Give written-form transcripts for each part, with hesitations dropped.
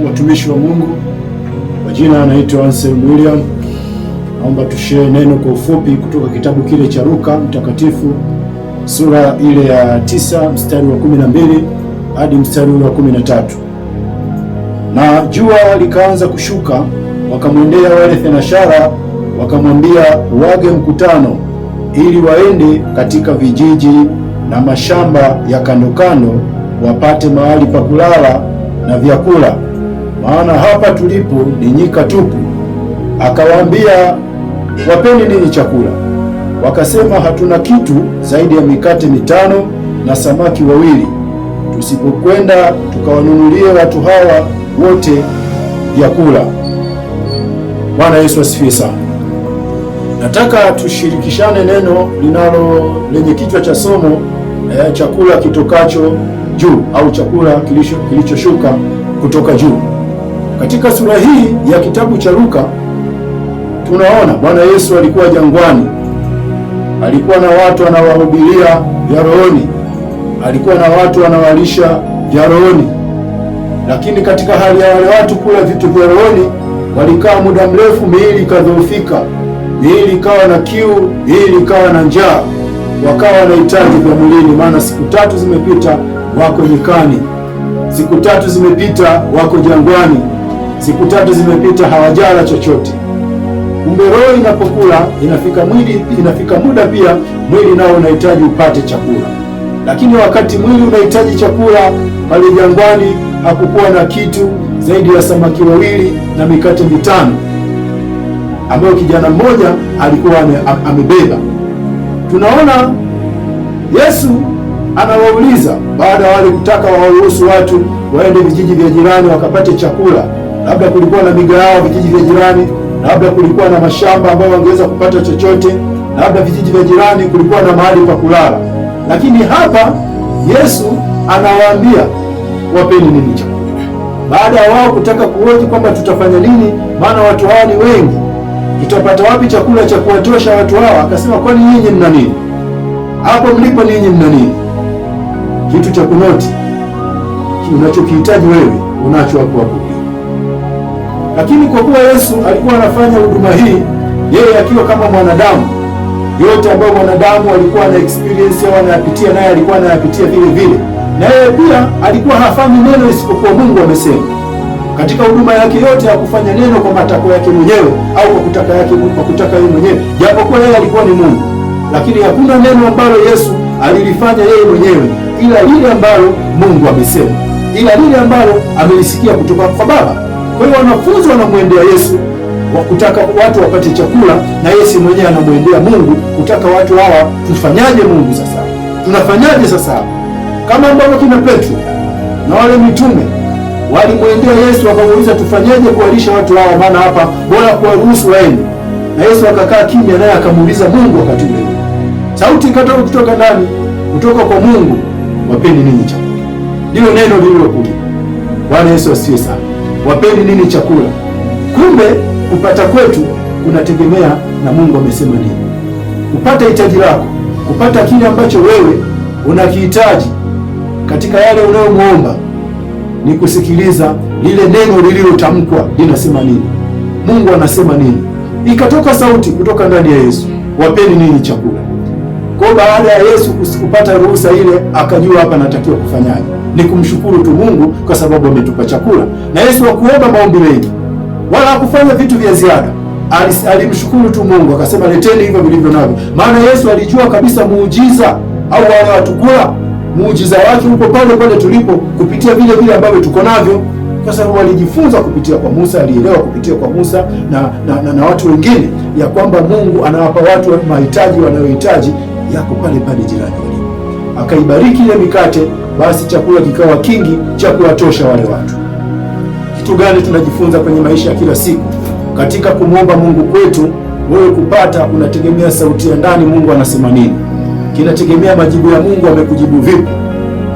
Watumishi wa Mungu, kwa jina anaitwa Anselm William. Naomba tushare neno kwa ufupi kutoka kitabu kile cha Luka Mtakatifu sura ile ya 9 mstari wa 12 hadi mstari ule wa 13. Na jua likaanza kushuka, wakamwendea wale thenashara, wakamwambia wage mkutano ili waende katika vijiji na mashamba ya kando kando, wapate mahali pa kulala na vyakula, maana hapa tulipo ni nyika tupu. Akawaambia, wapeni ninyi chakula. Wakasema, hatuna kitu zaidi ya mikate 5 na samaki 2, tusipokwenda tukawanunulie watu hawa wote vyakula. Bwana Yesu asifiwe sana. Nataka tushirikishane neno linalo lenye kichwa cha somo chakula kitokacho juu au chakula kilichoshuka kutoka juu. Katika sura hii ya kitabu cha Luka tunaona Bwana Yesu alikuwa jangwani, alikuwa na watu anawahubiria vya rohoni, alikuwa na watu anawalisha vya rohoni. Lakini katika hali ya wale watu kula vitu vya rohoni, walikaa muda mrefu, miili ikadhoofika, miili ikawa na kiu, miili ikawa na njaa, wakawa wanahitaji vya mwilini, maana siku 3 zimepita wako nyikani, siku 3 zimepita wako jangwani, siku 3 zimepita hawajala chochote. Kumbe roho inapokula inafika mwili, inafika muda pia mwili nao unahitaji upate chakula. Lakini wakati mwili unahitaji chakula, pale jangwani hakukuwa na kitu zaidi ya samaki 2 na mikate 5 ambayo kijana mmoja alikuwa amebeba. Tunaona Yesu anawauliza baada ya wale kutaka wawaruhusu watu waende vijiji vya jirani wakapate chakula. Labda kulikuwa na migahawa vijiji vya jirani, labda kulikuwa na mashamba ambayo wangeweza kupata chochote, labda vijiji vya jirani kulikuwa na mahali pa kulala. Lakini hapa Yesu anawaambia wapeni nini chakula. Baada ya wao kutaka kuhoji kwamba tutafanya nini, maana watu hawa ni wengi, tutapata wapi chakula cha kuwatosha watu hawa? Akasema, kwani nyinyi mna nini? Hapo mlipo ninyi mna nini? Kitu cha kunoti unachokihitaji wewe unacho hapo hapo. Lakini kwa kuwa Yesu alikuwa anafanya huduma hii, yeye akiwa kama mwanadamu, yote ambayo mwanadamu alikuwa ana experience au anayapitia, naye alikuwa anayapitia vile vile. Na yeye pia alikuwa hafanyi neno isipokuwa Mungu amesema. Katika huduma yake yote hakufanya neno kwa matakwa yake mwenyewe au kwa kutaka yake, kwa kutaka yeye mwenyewe, japokuwa yeye alikuwa ni Mungu. Lakini hakuna neno ambalo Yesu alilifanya yeye mwenyewe, ila lile ambalo Mungu amesema, ila lile ambalo amelisikia kutoka kwa Baba. Kwa hiyo wanafunzi wanamwendea Yesu wa kutaka watu wapate chakula, na Yesu mwenyewe anamwendea Mungu kutaka watu hawa, tufanyaje Mungu sasa? Tunafanyaje sasa? Kama ambavyo kina Petro na wale mitume walimwendea Yesu wakamuuliza, tufanyaje kuwalisha watu hawa, maana hapa bora kuwaruhusu waende. Na Yesu akakaa kimya, naye akamuuliza Mungu wakati ule. Sauti ikatoka kutoka ndani, kutoka kwa Mungu, wapeni ninyi chakula. Ndilo neno lililokuja. Bwana Yesu asifiwe sana. Wapeni nini chakula. Kumbe kupata kwetu kunategemea na Mungu amesema nini. Kupata hitaji lako, kupata kile ambacho wewe unakihitaji katika yale unayomuomba, ni kusikiliza lile neno lililotamkwa linasema nini. Mungu anasema nini? Ikatoka sauti kutoka ndani ya Yesu, wapeni nini chakula. Kwa baada ya Yesu kupata ruhusa ile, akajua hapa natakiwa kufanyaje. Ni kumshukuru tu Mungu kwa sababu ametupa chakula. Na Yesu hakuomba maombi mengi wala hakufanya vitu vya ziada. Alimshukuru tu Mungu akasema, leteni hivyo vilivyo navyo. Maana Yesu alijua kabisa muujiza au wale watu kula, muujiza wake uko pale pale tulipo kupitia vile vile ambavyo tuko navyo, kwa sababu alijifunza kupitia kwa Musa, alielewa kupitia kwa Musa na watu wengine ya kwamba Mungu anawapa watu mahitaji wanayohitaji yako pale pale jirani walipo. Akaibariki ile mikate, basi chakula kikawa kingi cha kuwatosha wale watu. Kitu gani tunajifunza kwenye maisha ya kila siku? Katika kumwomba Mungu kwetu, wewe kupata unategemea sauti ya ndani, Mungu anasema nini. Kinategemea majibu ya Mungu, amekujibu vipi.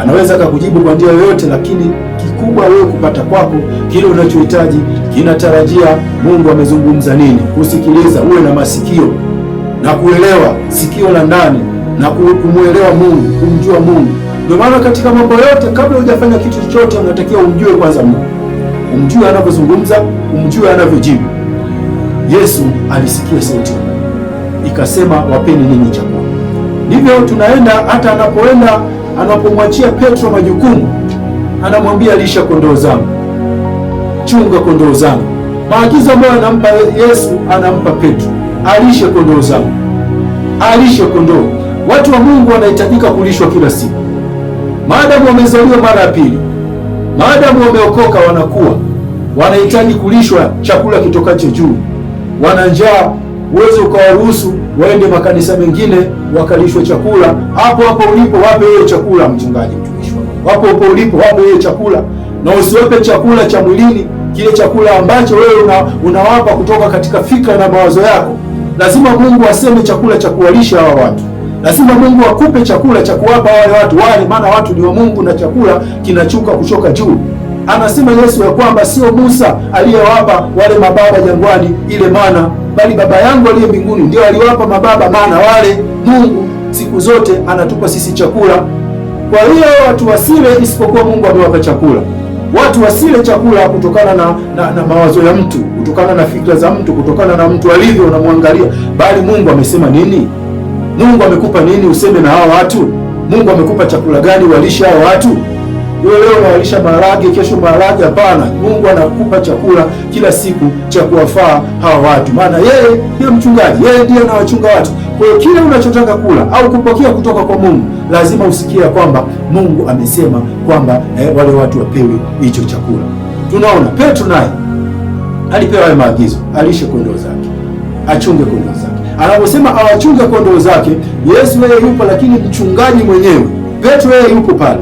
Anaweza akakujibu kwa njia yoyote, lakini kikubwa wewe kupata kwako kile unachohitaji kinatarajia Mungu amezungumza nini. Kusikiliza, uwe na masikio na kuelewa, sikio la ndani na kumuelewa Mungu, kumjua Mungu. Ndio maana katika mambo yote, kabla hujafanya kitu chochote, unatakiwa umjue kwanza Mungu. Umjue anavyozungumza, umjue anavyojibu. Yesu alisikia sauti ikasema, wapeni ninyi chakula. Ndivyo tunaenda hata anapoenda, anapomwachia Petro majukumu, anamwambia lisha kondoo zangu, chunga kondoo zangu. Maagizo ambayo anampa Yesu anampa Petro, alishe kondoo zangu, alishe kondoo. Watu wa Mungu wanahitajika kulishwa kila siku, maadamu wamezaliwa mara ya pili, maadamu wameokoka, wanakuwa wanahitaji kulishwa chakula kitokacho juu. Wana njaa, uweze ukawaruhusu waende makanisa mengine wakalishwe chakula. Hapo hapo ulipo wape wewe chakula, mchungaji, mtumishi wa Mungu, hapo hapo ulipo wape wewe chakula, na usiwape chakula cha mwilini, kile chakula ambacho wewe unawapa kutoka katika fikra na mawazo yako. Lazima Mungu aseme chakula cha kuwalisha hawa watu. Lazima Mungu akupe chakula cha kuwapa wale watu wale, maana watu ni wa Mungu na chakula kinachuka kutoka juu. Anasema Yesu ya kwamba sio Musa aliyewapa wale mababa jangwani ile mana, bali Baba yangu aliye mbinguni ndio aliwapa mababa mana wale. Mungu siku zote anatupa sisi chakula. Kwa hiyo watu wasile isipokuwa Mungu amewapa chakula. Watu wasile chakula kutokana na mawazo ya mtu, kutokana na fikra za mtu, kutokana na mtu alivyo unamwangalia, bali Mungu amesema nini? Mungu amekupa nini useme na hawa watu? Mungu amekupa chakula gani walishe hawa watu? Wewe leo unawalisha maharage, kesho maharage? Hapana, Mungu anakupa chakula kila siku cha kuwafaa hawa watu, maana yeye ndiye mchungaji, yeye ndiye anawachunga watu. Kwa hiyo kile unachotaka kula au kupokea kutoka kwa Mungu, lazima usikie kwamba Mungu amesema kwamba wale watu wapewe hicho chakula. Tunaona Petro naye alipewa hayo maagizo, alishe kondoo zake, achunge kondoo zake. Anaposema awachunge kondoo zake, Yesu yeye yupo, lakini mchungaji mwenyewe Petro yeye yupo pale,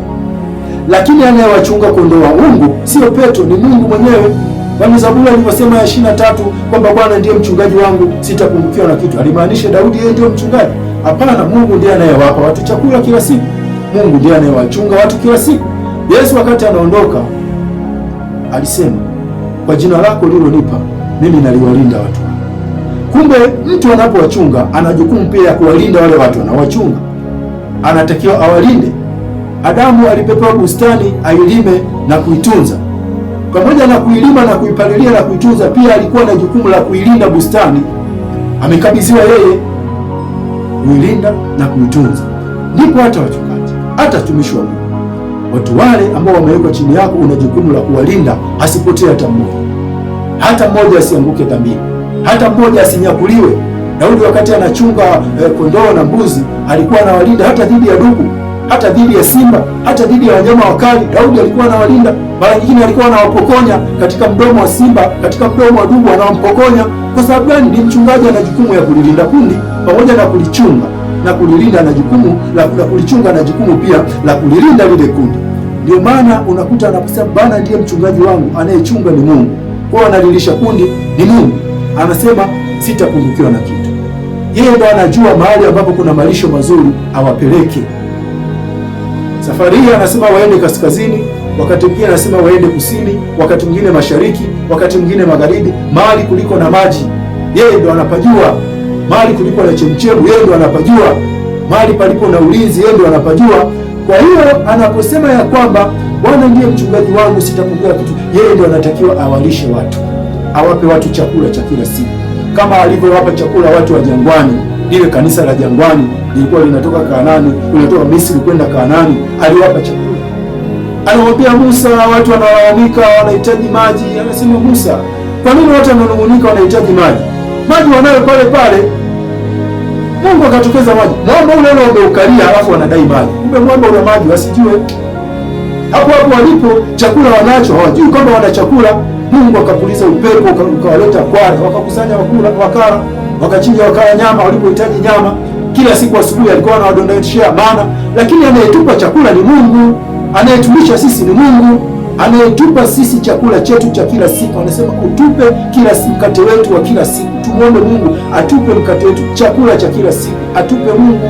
lakini anayewachunga kondoo wa Mungu sio Petro, ni Mungu mwenyewe. Kwani Zaburi aliposema ya 23 kwamba Bwana ndiye mchungaji wangu, sitapungukiwa na kitu, alimaanisha Daudi yeye ndiye mchungaji? Hapana, Mungu ndiye anayewapa watu chakula kila siku. Mungu ndiye anayewachunga watu kila siku. Yesu wakati anaondoka alisema, kwa jina lako ulilonipa mimi naliwalinda watu wangu. Kumbe mtu anapowachunga ana jukumu pia ya kuwalinda wale watu anawachunga, anatakiwa awalinde. Adamu alipepewa bustani ailime na kuitunza. Pamoja na kuilima na kuipalilia na kuitunza, pia alikuwa na jukumu la kuilinda bustani. Amekabidhiwa yeye kuilinda na kuitunza. Ndipo hata wachungaji, hata watumishi wa Mungu, watu wale ambao wamewekwa chini yako, una jukumu la kuwalinda, asipotee hata mmoja, hata mmoja asianguke dhambini, hata mmoja asinyakuliwe. Daudi wakati anachunga kondoo na mbuzi, alikuwa anawalinda hata dhidi ya dubu, hata dhidi ya simba, hata dhidi ya wanyama wakali. Daudi alikuwa anawalinda. Mara nyingine alikuwa anawapokonya katika mdomo wa simba, katika mdomo wa dubu anawampokonya. Kwa sababu gani? Ni mchungaji, ana jukumu ya kulilinda kundi pamoja na kulichunga na kulilinda, na jukumu la kulichunga na jukumu pia la kulilinda lile kundi. Ndio maana unakuta anaposema Bwana ndiye mchungaji wangu, anayechunga ni Mungu, kwa analilisha kundi ni Mungu. Anasema sitapungukiwa na kitu. Yeye ndo anajua mahali ambapo kuna malisho mazuri awapeleke. Safari hii anasema waende kaskazini, wakati mwingine anasema waende kusini, wakati mwingine mashariki, wakati mwingine magharibi, mahali kuliko na maji. Yeye ndo anapajua. Mahali kuliko na chemchemu, yeye ndo anapajua. Mahali palipo na ulinzi, yeye ndo anapajua. Kwa hiyo anaposema ya kwamba Bwana ndiye mchungaji wangu, sitapungukiwa kitu, yeye ndo anatakiwa awalishe watu, awape watu chakula cha kila siku, kama alivyowapa chakula watu wa jangwani. Lile kanisa la jangwani lilikuwa linatoka Kanaani, linatoka Misri kwenda Kanaani, aliwapa chakula. Anamwambia Musa, watu wanalalamika wanahitaji maji. Anasema Musa, kwa nini watu wananung'unika wanahitaji maji? Maji wanayo pale pale. Mungu akatokeza maji. Mwamba ule ule wameukalia, alafu wanadai maji. Kumbe mwamba una maji, wasijue. Hapo hapo walipo chakula wanacho, hawajui kwamba wana chakula. Mungu akapuliza upepo ukawaleta kware, wakakusanya wakala, wakachinja wakala nyama walipohitaji nyama. Kila siku asubuhi alikuwa anawadondoshea mana, lakini anayetupa chakula ni Mungu, anayetulisha sisi ni Mungu, anayetupa sisi chakula chetu cha kila siku. Anasema utupe kila siku mkate wetu wa kila siku. Tumuombe Mungu atupe mkate wetu, chakula cha kila siku atupe Mungu,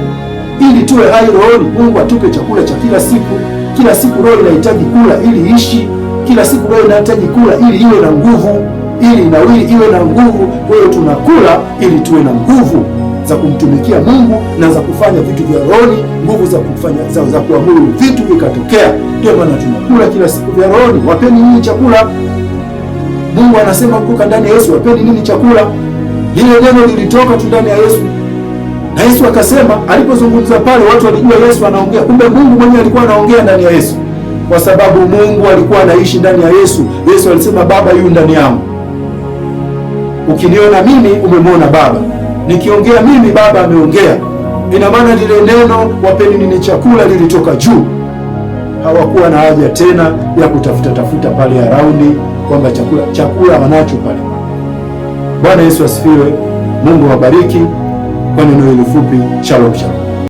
ili tuwe hai rohoni. Mungu atupe chakula cha kila siku. Kila siku roho inahitaji kula ili ishi. Kila siku roho inahitaji kula ili iwe na nguvu, ili inawili iwe na nguvu. Kwa hiyo tunakula ili tuwe na nguvu za kumtumikia Mungu na za kufanya vitu vya rohoni, nguvu za kufanya za kuamuru vitu vikatokea. Ndio maana tunakula kila siku vya rohoni. Wapeni nyinyi chakula. Mungu anasema kutoka ndani ya Yesu, wapeni nini chakula. Lile neno lilitoka tu ndani ya Yesu, na Yesu akasema. Alipozungumza pale, watu walijua Yesu anaongea, kumbe Mungu mwenyewe alikuwa anaongea ndani ya Yesu, kwa sababu Mungu alikuwa anaishi ndani ya Yesu. Yesu alisema, Baba yu ndani yangu, ukiniona mimi umemwona Baba, nikiongea mimi Baba ameongea. Ina maana lile neno wapeni nini chakula lilitoka juu. Hawakuwa na haja tena ya kutafuta tafuta pale around kwamba chakula chakula wanacho pale. Bwana Yesu asifiwe. Mungu awabariki kwa neno hili fupi. Shalom, shalom.